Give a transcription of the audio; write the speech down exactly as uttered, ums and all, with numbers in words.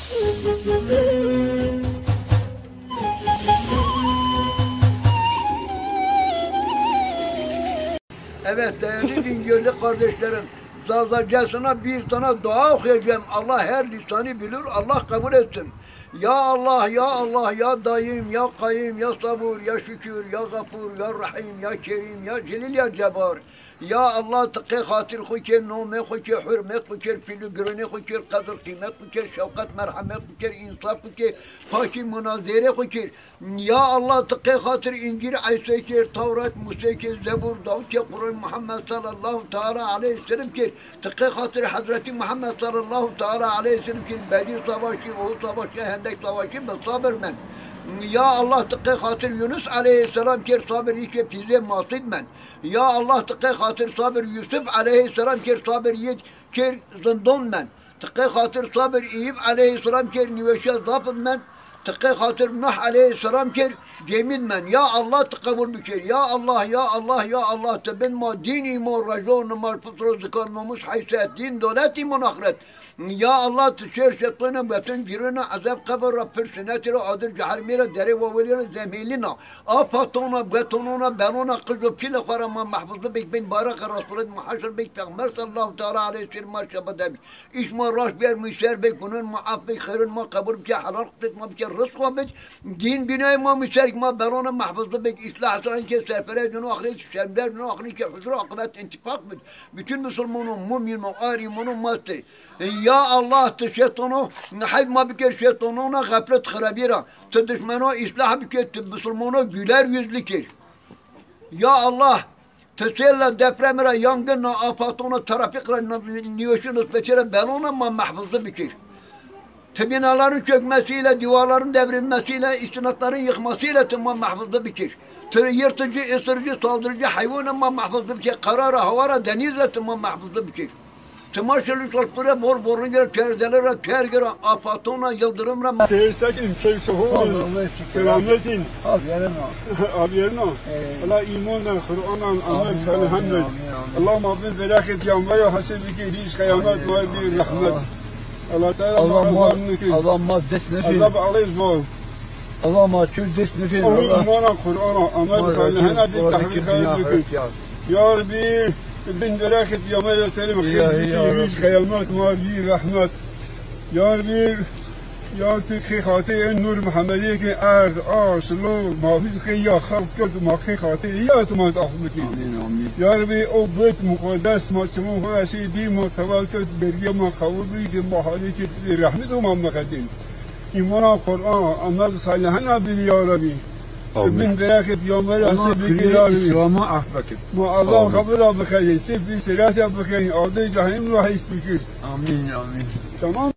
Evet, değerli Bingöl'lü kardeşlerim, Zazacasına bir tane dua okuyacağım. Allah her lisanı bilir, Allah kabul etsin. Ya Allah, ya Allah, ya Daim, ya Kayyum, ya Sabur, ya Şükür, ya Gafur, ya Rahim, ya Kerim, ya Celil, ya Cebbar. Ya Allah, ti qê xatir xwe kê, nomê xwe kê, hurmet xwe kê, pîl û gironê xwe kê, qedr qîmet xwe kê, şefqet merhemet xwe kê, însaf xwe kê, pakî munazêrê xwe kê. Ya Allah, ti qê xatir Încîl Îsê kê, Tewrat Musê kê, Zebûr Dawûd kê, Quran Muhammed sallallahu teala aleyhi ve sellem kê, ti qê xatir Hezretî Muhammed sallallahu teala aleyhi ve sellem kê, Bedîr Savaşî, Uhud Savaşî, Hendek Savaşî bi sabir men. Ya Allah, ti qê xatir Yunus aleyhisselam kê, sabir yê kê pîzê masîd men. Ya Allah, ti qê xatir sabir Yusuf aleyhisselam kir, sabir yê kir zindon men. Ti qê xatir sabir Eyûb aleyhisselam kir, nîweşiya zafid men. Ti qê xatir Nuh aleyhisselam kir, gemîd men. Ya Allah, ti qebûl bikir. Ya Allah, ya Allah, ya Allah, ti bin ma dîn, îman, reco, nimaj, fitro, zikar, nomûs, heyset, dîn, dolet, îman, axiret. Ya Allah, tu şer şetona beton girona, ezeb qebr ra, pir sinetî ra, adir cehermî ra, derê wawelî ra, zemhêlîna, a patona, betonona, belona, qij û pîle xwe ra ma mehfuzli bik, bin baraka Resulet muhaşir bik, Peyxamber sallallahu teala aleyhi ve sellem ma şebade bik. Îş ma raşt ber, mî ser bik, gunun ma af bik, xeyrun ma qebul bike, helal qismet ma bike, rizq ma bik, dîn binay ma mî ser, ma belona mehfuzli bik, îslah esran ke serfere dino axirê, şember dino axirê ke huzur akıbet intifak bik. Bütün Müslümanın, müminin, arifinin mastı. Ya Allah, tu şêtono, heyf ma bikir şêtonona xeflet xirabî ra. Tu dişmeno îslah bike, tu bisilmono güler yüzlü kir. Ya Allah, tu sêl ra, deprem ra, yangin ra, afatona, trafik ra, nîweşî nisbetî ra, belona ma mehfuzli bikir. Tu binaların çökmesiyle, divarların devrilmesiyle, istinatların yıkmasıyla tu ma mehfuzli bikir. Tu yırtıcı, ısırıcı, saldırıcı hayvanı ma mehfuzli bikir. Karara, havara, denizle tu ma mehfuzli bikir. Ti ma şilî şolpire bor borî gere, perdelere, per gere, afatona, yıldırım ra. Têstek in, keyf hol in, selamet in. Aferin ha. Aferin ha. Ee. Allah îman de, Qur'an de, amel salih de. Amin, amin, amin. Allah ma bin bereket ya ma ya hasib ki riz kıyamet ma bir rahmet. Allah Teala ma azam nikin. Allah ma dest nefin. Azab aleyh zor. Allah ma çöz dest nefin. Ew îmana Qur'ana, amel salihana bir tahqiq bikin. Ya Rabbi, bin berekî Peyxamber selim, xêr bikî, rîz qeyamet ma bî rehmet. Ya Rabbi, ya tu xê xatirê Nur Muhammediyê ke erd, aş, lo, mafîz xê ya xelq kir, ma xê xatirê ya tu ma zaf bikî. Amîn, amîn. Ya Rabbi, o bêt muqeddes ma çimû xwe eşî dî ma teval kir, bergiya ma qewil bî, dê ma halê kir, rehmet û ma meqedîn. Îmana Qur'an, amel salihana bî ya Rabbi. Amin. Bin berekî Peyxamber Allah asî bî ya Rabbi. İslam'a af bekin. Ma azam qebula bixeyî, sifî sirata bixeyî, adê cehennem rahîs bikir. Amin, amin. Tamam.